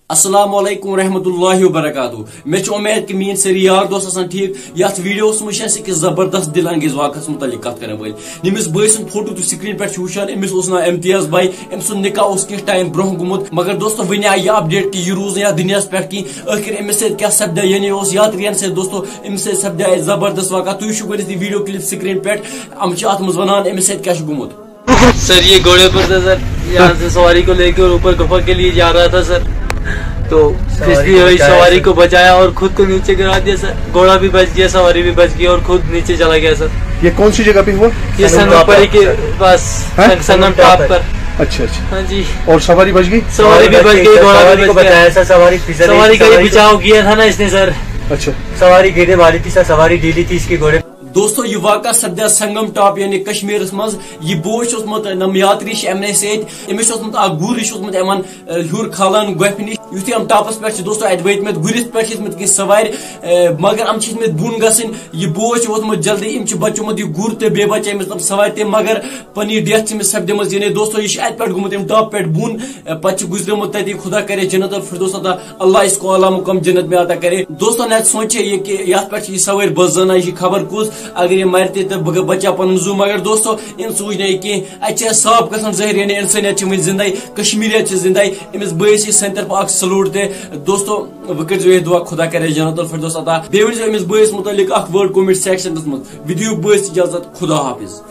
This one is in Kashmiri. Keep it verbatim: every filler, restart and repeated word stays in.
السلام علیکم ورحمۃ اللہ وبرکاتہ۔ مےٚ چھِ اُمید کہِ میٲنۍ سٲری یار دوس آسان ٹھیٖک۔ یتھ ویڈیوس منٛز چھِ أسۍ أکِس زبردست دِل انگیز واقعس مُتعلق کتھ کرن وٲلۍ۔ ییٚمِس بٲے سُنٛد فوٹو تُہۍ سکرین پٮ۪ٹھ چھِو وٕچھان، أمِس اوس ناو امتیاز بھائی۔ أمۍ سُنٛد نکاح اوس کینٛہہ ٹایم برونٛہہ گوٚمُت، مگر دوستو، وٕنہِ آیہِ یہِ اپڈیٹ کہِ یہِ روٗز نہٕ یتھ دُنیاہس پٮ۪ٹھ کینٛہہ۔ ٲخر أمِس سۭتۍ کیٛاہ سپدیو؟ یعنی اوس یاترین سۭتۍ دوستو، أمِس سۭتۍ سپدیو اَتہِ زبردست واقعہ۔ تُہۍ وٕچھِو گۄڈٕنیتھ یہِ ویڈیو کلپ سکرین پٮ۪ٹھ، یِم چھِ اتھ منٛز ونان أمِس سۭتۍ کیٛاہ چھُ گوٚمُت۔ سر، یہ گھوڑے پر تھا سر، یہاں سے سواری کو لیکر اوپر گفا کے لیے جا رہا تھا سر، تو کس لیے وہی سواری کو بچایا اور خود کو نیچے گرا دیا سر۔ گھوڑا بھی بچ گیا، سواری بھی بچ گئی اور خود نیچے چلا گیا سر۔ یہ کون سی جگہ پہ ہوا؟ یہ سنگم پری کے پاس، ہاں؟ سنگ- سنگم ٹاپ پر۔ اچھا، اچھا۔ ہاں جی۔ اور سواری بچ گئی؟ سواری بھی بچ گئی، گھوڑا بھی بچ گیا۔ سواری کا ہی بچاؤ کیا تھا نا اس نے سر۔ اچھا۔ سواری گرنے والی تھی سر، سواری ڈیلی تھی اس کے گھوڑے۔ دوستو، یہِ واقعہ سپدیو سنگم ٹاپ یعنی کشمیرس منٛز۔ یہِ بوے چھُ اوسمُت، نم یاتری چھِ یِمنٕے سۭتۍ، أمِس چھُ اوسمُت اکھ گُر، یہِ چھُ اوسمُت یِمن، ٲ، ہیوٚر کھالان گۄپھِ نِش۔ یُتھُے یِم ٹاپس پٮ۪ٹھ چھِ، دوستو، اَتہِ وٲتۍ مٕتۍ، گُرِس پٮ۪ٹھ چھِ ٲسۍ مٕتۍ کینٛہہ سوارِ، ٲ، مگر یِم چھِ ٲسۍ مٕتۍ بۄن گژھٕنۍ۔ یہِ بوے چھُ ووتمُت جلدی، أمۍ چھِ بچومُت یہِ گُر تہٕ بیٚیہِ بچے أمِس تِم سوارِ تہِ، مگر پننہِ death چھِ أمِس سپدیمٕژ۔ یعنی دوستو، یہِ چھُ اَتہِ پٮ۪ٹھ گوٚمُت اَمہِ ٹاپ پٮ۪ٹھ بۄن، ٲ، پتہٕ چھُ گُزریومُت تَتی۔ خدا کرے جنت الفردوس عطا، اللہ اس کو اعلیٰ مقام جنت میں عطا کرے۔ دوستو، نہ سوچے یہِ کہِ یتھ پٮ۪ٹھ چھِ یہِ سوٲرۍ بس زنان، یہِ چھِ خبر کُس، اگر یہِ مرِ تہِ تہٕ بہٕ بچا پنُن زُو۔ مگر دوستو، أمۍ سوٗنچ نہٕ یہِ کینٛہہ، اتہِ چھِ صاف گژھان ظٲہِر، یعنی انسٲنیت چھِ وٕنہِ زندے، کشمیریت چھِ زندے۔ أمِس بٲیِس چھِ سانہِ طرفہٕ اکھ salute تہِ۔ دوستو، وۄنۍ کٔرۍزیو یہِ دعا، خدا کرے جنت الفردوس عطا۔ بیٚیہِ ؤنۍزیو أمِس بٲیِس مُتعلق اکھ word comment sectionس منٛز۔ وۄنۍ دِیِو بٲیِس اجازت، خدا حافظ۔